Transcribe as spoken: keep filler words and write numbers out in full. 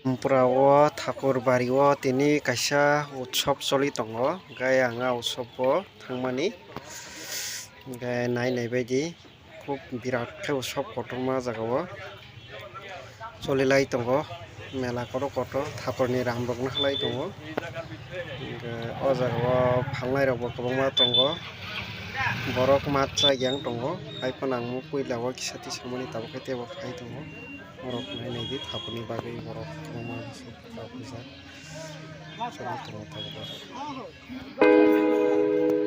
Rampura o Thakur bari o tini kaisa utsob choli tongo, hwnkhe ang a utsob o thangmani, hwnkhe nai nai baidi khub birat khe utsob kotorma jaga o choli lai tongo, mela kotor kotor Thakur ni ram rok nukhlai tongo, hwnkhe o jaga o phalnai rok bo kwbangma tongo, borok masa yang tongo, hai phano ang puila o kisa tisamani tabuk khe teibo phai tongo. Borok nai nai di, tabukni bagwi borok kwbangma bwswk rok rijak. Chwng tongo tabuk o.